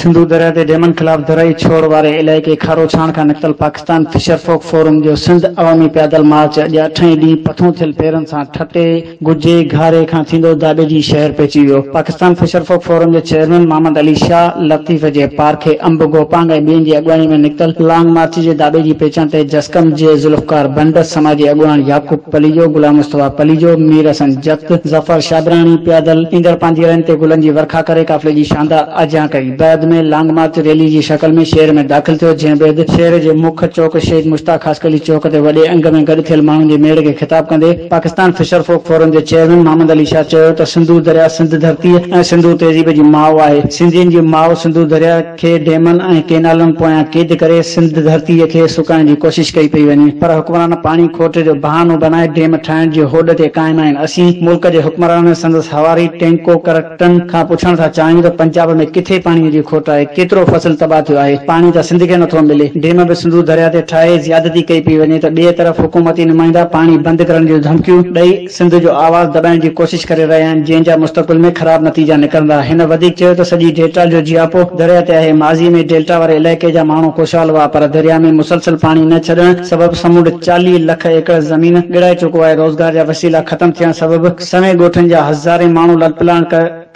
سنڌو درياء تي ڊيمن خلاف درئي ڇوڙ واري علائقي کاروڇاڻ کان نڪتل پاڪستان فشر فوڪ فورم جو سنڌ عوامي پيادل مارچ اڄ اٺئين ڏينهن پٿون ٿيل پيرن سان ٺٽي، گجي، گهاري کان ٿيندو داٻيجي شهر پهچي ويو. پاڪستان فشر فوڪ فورم جي چيئرمين محمد علي شاهه لطيف جي پارکي انب گوپانگ ۽ ٻين جي اڳواڻي ۾ نڪتل لانگ مارچ جي داٻيجي پهچڻ تي جسقم جي ذوالفقار ڀنڊ، سماجي اڳواڻ يعقوب پليجو، غلام مصطفيٰ پليجو، مير حسن جت، ظفر شابراڻي پيادل ايندڙ پانڌيئڙن تي گلن جي ورکا ڪري قافلي جي شاندار آجيان ڪئي. بعد ۾ لانگ مارچ ريلي جي شڪل ۾ شهر ۾ داخل ٿيو، جنهن بعد شهر جي مک چوڪ شهيد مشتاق خاصخيلي چوڪ تي وڏي انگ ۾ گڏ ٿيل ماڻهن جي ميڙ کي خطاب ڪندي پاڪستان فشر فوڪ فورم جي چيئرمين محمد علي شاهه چيو ته سنڌو درياء سنڌ ڌرتيء ۽ سنڌو تهذيب جي ماء آهي، سنڌين جي ماء سنڌو درياء کي ڊيمن ۽ ڪينالن پويان قيد ڪري سنڌ ڌرتيء کي سڪائڻ جي ڪوشش ڪئي پئي وڃي پر حڪمران پاڻي کوٽ جو بهانو بنائي ڊيم ٺاهڻ جي هوڏ تي قائم آهن، اسين ملڪ جي حڪمرانن ۽ سندس حواري ٽينڪو ڪرٽن کان پڇڻ ٿا چاهيون ته پنجاب ۾ ڪٿي پاڻي جي کوٽ آهي، ڪيترو فصل تباهه ٿيو آهي، پاڻي ته سنڌ کي نٿو ملي، ڊيم به سنڌو درياء تي ٺاهي زيادتي ڪئي پئي وڃي ته ٻئي طرف حڪومتي نمائندا پاڻي بند ڪرڻ جون ڌمڪيون ڏئي سنڌ جو آواز دٻائڻ جي ڪوشش ڪري رهيا آهن جنهن جا مستقبل ۾ خراب نتيجا نڪرندا. هن وڌيڪ چيو ته سڄي ڊيلٽا جو جياپو درياء تي آهي، ماضي ۾ ڊيلٽا واري علائقي جا ماڻهو خوشحال هئا پر درياء ۾ مسلسل پاڻي نه ڇڏڻ سبب سمنڊ 40 لک ايڪڙ زمين ڳڙائي چڪو آهي، روزگار جا وسيلا ختم ٿيڻ سبب سوين ڳوٺن جا هزارين ماڻهو لڏپلاڻ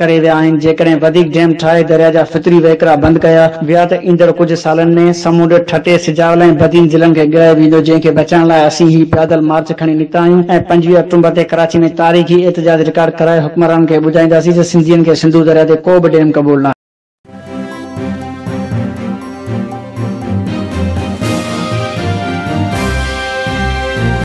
ڪري ويا آهن، جيڪڏهن وڌيڪ ڊيم ٺاهي درياء جا فطري وهڪرا بند ڪيا ويا ته ايندڙ ڪجهه سالن ۾ سمنڊ ٺٽي، سجاول ۽ بدين ضلعن کي ڳڙائي ويندو، جنهن کي بچائڻ لاء اسين هي پيادل مارچ کڻي نڪتا آهيون ۽ 25 آڪٽومبر تي ڪراچي ۾ تاريخي احتجاج رڪارڊ ڪرائي حڪمرانن کي ٻڌائينداسين ته سنڌين کي سنڌو درياء تي ڪو به ڊيم قبول ناهي.